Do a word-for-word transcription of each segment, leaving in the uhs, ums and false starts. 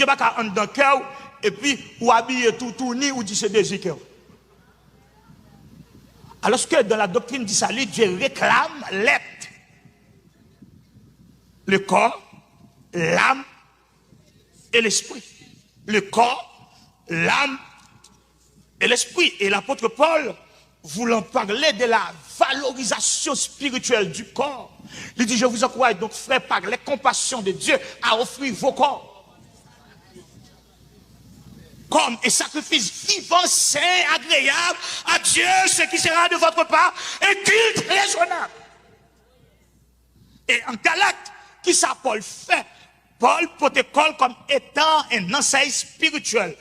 pa ka anndan kè w, epi ou abiye toutouni, ou di se dezi kè w. Alors que dans la doctrine du salut, Dieu réclame l'être, le corps, l'âme et l'esprit. Le corps, l'âme et l'esprit. Et l'apôtre Paul, voulant parler de la valorisation spirituelle du corps, il dit, je vous encourage donc, frères, par les compassions de Dieu, à offrir vos corps comme un sacrifice vivant, saint, agréable à Dieu, ce qui sera de votre part un culte raisonnable. E an Galat, kisa Pòl fè? Pòl pote kò l kòm etan un enseignant spirituel.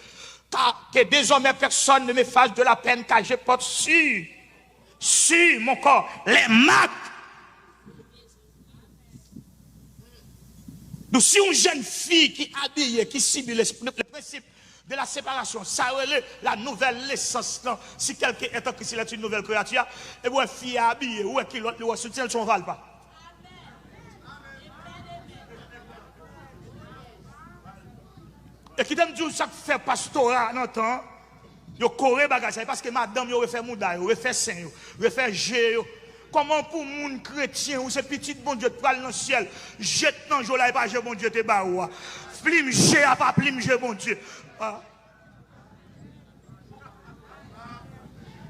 Car que désormais personne ne me fasse de la peine, car je porte sur, sur mon corps les marques. Donc, si yon jèn fi ki abiye, ki sibi le, le principe de la séparation, sa yo rele la nouvelle naissance lan, si quelqu'un est en Christ, il est une nouvelle créature, epi w wè fi a abiye, ou wè kilòt li, ou wè soutyen l, se yon valpa. E kite m di w sa k fè pastora nan tan an, yo kore bagay sa, e paske madanm yo refè mouda yo, refè sen yo, refè je yo. Kòman pou moun kretyen, ou se pitit Bondye, t pral nan syèl, je t nan je w la, e pa je Bondye te ba ou a? Plim je a pa plim je Bondye. Ah.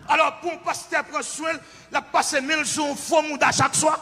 Alò, pou yon pastè pran swen l, l ap pase men l sou yon fo mouda chak swa.